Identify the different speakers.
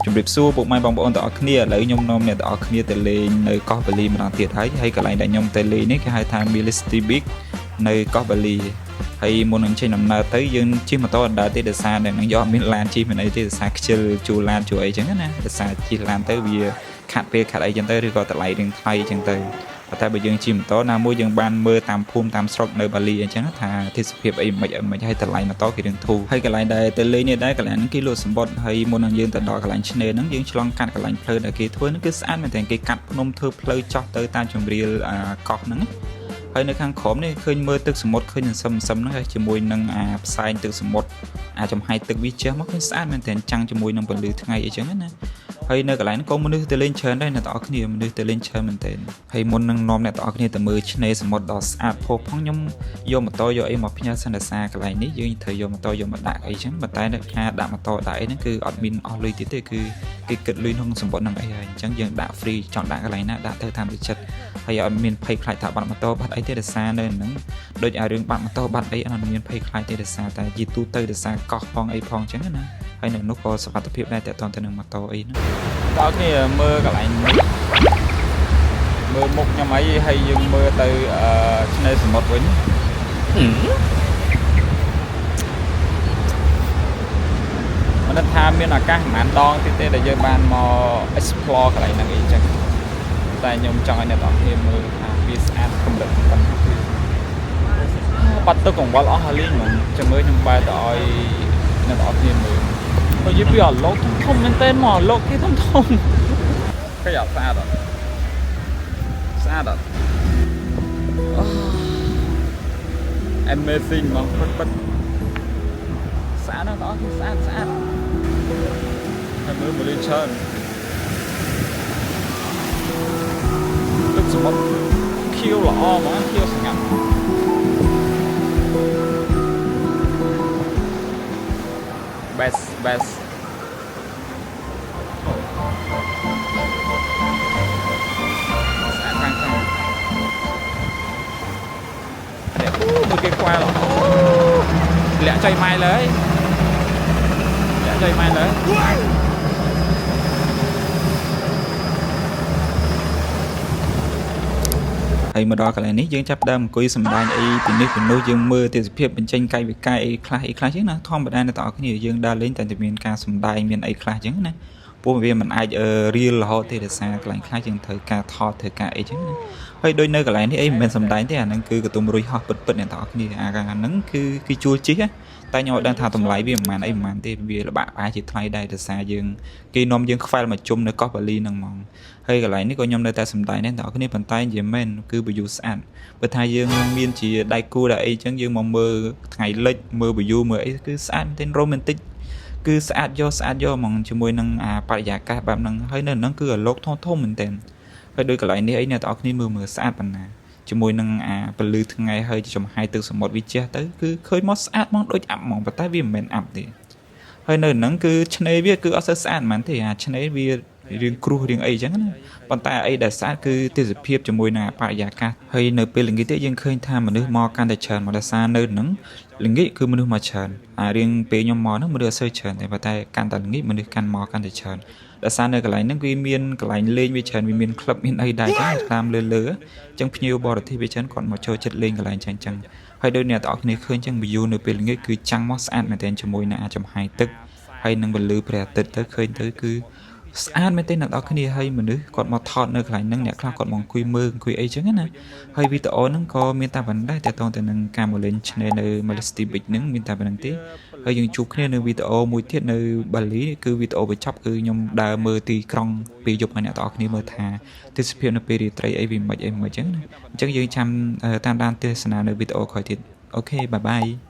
Speaker 1: ជម្រាបសួរពុកម៉ែបងប្អូនទាំងអស់គ្នាឥឡូវខ្ញុំនាំអ្នកទាំងអស់គ្នាទៅលេងនៅកោះបាលីម្ដងទៀតហើយហើយកន្លែងដែលខ្ញុំទៅលេងនេះគេហៅថា Melasti Beach នៅកោះបាលីហើយមុននឹងចេញដំណើរទៅយើងជិះម៉ូតូអណ្ដើទេដោយសារនៅនឹងយកអត់មានឡានជិះមានអីទេដោយសារខ្ជិលជួលឡានជួលអីចឹងណាដោយសារជិះឡានទៅវាខាត់ពេលខាត់អីចឹងទៅឬក៏តម្លៃរៀងថ្លៃចឹងទៅប៉ុន្តែបើយើងជិះម៉ូតូណាមួយយើងបានមើលតាមភូមិតាមស្រុកនៅបាលីអញ្ចឹងថាទេសភាពអីមិនអីមិនហើយតម្លៃម៉ូតូគេរៀងធូរហើយកន្លែងដែលទៅលេងនេះដែរកន្លែងហ្នឹងគេលក់សម្បត្តិហើយមុននឹងយើងទៅដល់កន្លែងឆ្នេរហ្នឹងយើងឆ្លងកាត់កន្លែងផ្លូវដែលគេធ្វើហ្នឹងគឺស្អាតមែនទែនគេកាត់ភ្នំធ្វើផ្លូវចោះទៅតាមជម្រាលអាកោះហ្នឹងណាហើយនៅខាងក្រោមនេះឃើញមើលទឹកសមុទ្រឃើញសន្សឹមសឹមហ្នឹងហើយជាមួយនឹងអាផ្សែងទឹកសមុទ្រអាចំហាយទឹកវាជះមកឃើញស្អាតមែនទែនចាំងជាមួយនឹងពន្លឺថ្ងៃអីចឹងណាហើយនៅកន្លែងហ្នឹងក៏មនុស្សទៅលេងច្រើនដែរអ្នកទាំងអស់គ្នាមនុស្សទៅលេងច្រើនមែនទែនហើយមុននឹងនាំអ្នកទាំងអស់គ្នាទៅមើលឆ្នេរសមុទ្រដ៏ស្អាតផុសផងខ្ញុំយកម៉ូតូយកអីមកផ្ញើសិនដោយសារកន្លែងនេះយើងត្រូវយកម៉ូតូយកមកដាក់អីចឹងប៉ុន្តែនៅការដាក់ម៉ូតូដាក់អីហ្នឹងគឺអត់មានអស់លុយទៀតទេគឺគេគិតលុយក្នុងសម្បត្តិហ្នឹងអីហើយអញ្ចឹងយើងដាក់ free ចង់ដាក់កន្លែងណាដាក់ទៅតាមចិត្តហើយអត់មានភ័យខ្លាចថាបាត់ម៉ូតូបាត់អីទេដោយសារនៅហ្នឹងដូចអារឿងបាត់ម៉ូតូបាត់អីអត់មានភ័យខ្លាចទេដោយសារតែជាទូទៅដោយសារកោះផងអីផងអញ្ចឹងណាហើយនៅនោះក៏សុវត្ថិភាពដែរតាក់ទងទៅនឹងម៉ូតូអីហ្នឹង តើគ្នាមើលកន្លែងនេះមើលមុខខ្ញុំអីហើយយើងមើលទៅអឺឆ្នេរសមុទ្រវិញមិនដឹងថាមានឱកាសប្រហែលដងទៀតទេដែលយើងបានមក explore កន្លែងហ្នឹងអីចឹងតែខ្ញុំចង់ឲ្យអ្នកទាំងអស់គ្នាមើលថាវាស្អាតកម្រិតប៉ុណ្ណាគឺបាត់ទឹកកង្វល់អស់ហើយលីងហ្មងចាំមើលខ្ញុំបែរទៅឲ្យអ្នកទាំងអស់គ្នាមើលទៅយីពីអាលោកធំធំមែនតើមកអាលោកគេធំធំ ឃើញអត់ស្អាតអត់ស្អាតអត់អូ amazing ហ្មងពិតពិតស្អាតណាស់បងប្អូនស្អាតស្អាតហើយមើលមកលេងច្រើនទឹកសមុទ្រខៀវល្អហ្មងខៀវស្ងាត់ best best ស្អាតខ្លាំងខ្លាំងនេះអូមើលគេខ្វែលអូលាក់ចៃម៉ែលើយលាក់ចៃម៉ែលើយហើយមកដល់កន្លែងនេះយើងចាប់ផ្ដើមអង្គុយសម្ដែងអីពីនេះពីនោះយើងមើលទេសភាពបញ្ចេញកាយវិការអីខ្លះអីខ្លះចឹងណាធម្មតាអ្នកទាំងអស់គ្នាយើងដើរលេងតែតែមានការសម្ដែងមានអីខ្លះចឹងណាពួកវាមិនអាចរៀលរហូតទេដោយសារកន្លែងខ្លះយើងត្រូវការថតត្រូវការអីចឹងណាហើយដូចនៅកន្លែងនេះអីមិនមែនសម្ដែងទេអាហ្នឹងគឺកតុំរុយហោះពិតពិតអ្នកទាំងអស់គ្នាអាហ្នឹងគឺគឺជួលជិះណាតែខ្ញុំអត់ដឹងថាតម្លៃវាប្រហែលអីប្រហែលទេវាលបាក់ប្រហែលជាថ្លៃដែរដោយសារយើងគេនាំយើងខ្វែលមកជុំនៅកោះបាលីហ្នឹងហ្មង ហើយកន្លែងនេះក៏ខ្ញុំនៅតែសំដែងដែរអ្នកនរគ្នាប៉ុន្តែនិយាយមែនគឺ view ស្អាតបើថាយើងមានជាដៃគូដែលអីចឹងយើងមកមើលថ្ងៃលិចមើល view មើលអីគឺស្អាតមែនទែន romantic គឺស្អាតយកស្អាតយកហ្មងជាមួយនឹងអាបរិយាកាសបែបហ្នឹងហើយនៅហ្នឹងគឺអាលោកធំធំមែនទែនហើយដូចកន្លែងនេះអីអ្នកទាំងអស់គ្នាមើលមើលស្អាតប៉ុណ្ណាជាមួយនឹងអាពលឺថ្ងៃហើយចំហាយទឹកសមុទ្រវាជះទៅគឺឃើញមកស្អាតហ្មងដូចអាប់ហ្មងប៉ុន្តែវាមិនមែនអាប់ទេហើយនៅហ្នឹងគឺឆ្នេរវាគឺអត់សូវស្អាតហ្មងទេអាឆ្នេរវារឿងគ្រោះរឿងអីចឹងណាប៉ុន្តែអីដែលស្អាតគឺទេសភាពជាមួយនឹងបរិយាកាសហើយនៅពេលល្ងាចទៀតយើងឃើញថាមនុស្សមកកាន់តែច្រើនមកដោយសារនៅហ្នឹងល្ងាចគឺមនុស្សមកច្រើនអារឿងពេលខ្ញុំមកហ្នឹងមនុស្សអត់សូវច្រើនទេប៉ុន្តែកាន់តែល្ងាចមនុស្សកាន់មកកាន់តែច្រើនដោយសារនៅកន្លែងហ្នឹងវាមានកន្លែងលេងវាច្រើនវាមានក្លឹបមានអីដែរចឹងតាមលើលើអញ្ចឹងភ្ញៀវបរទេសវាច្រើនគាត់មកចូលចិត្តលេងកន្លែងចឹងចឹងហើយដូចអ្នកទាំងអស់គ្នាឃើញចឹង view នៅពេលល្ងាចគឺចាំងមកស្អាតមែនទែនជាមួយនឹងអាចំហាយទឹកហើយនឹងពលឺព្រះអាទិត្យទៅឃើញទៅគឺស្អាតមែនទេអ្នកនរគ្នាហើយមនុស្សគាត់មកថតនៅកន្លែងហ្នឹងអ្នកខ្លះគាត់មកអង្គុយមើលអង្គុយអីចឹងណាហើយវីដេអូហ្នឹងក៏មានតែប៉ុណ្ណេះតើតងទៅនឹងការមកលេងឆ្នេរនៅ Melasti Beach ហ្នឹងមានតែប៉ុណ្្នឹងទេហើយយើងជួបគ្នានៅវីដេអូមួយទៀតនៅបាលីគឺវីដេអូបញ្ចប់គឺខ្ញុំដើរមើលទីក្រុងពេលយប់ឲ្យអ្នកទាំងអស់គ្នាមើលថាទេសភាពនៅពេលរាត្រីអីវាមិនអីមិនចឹងណាអញ្ចឹងយើងចាំតាមដានទស្សនានៅវីដេអូក្រោយទៀត OK, bye bye.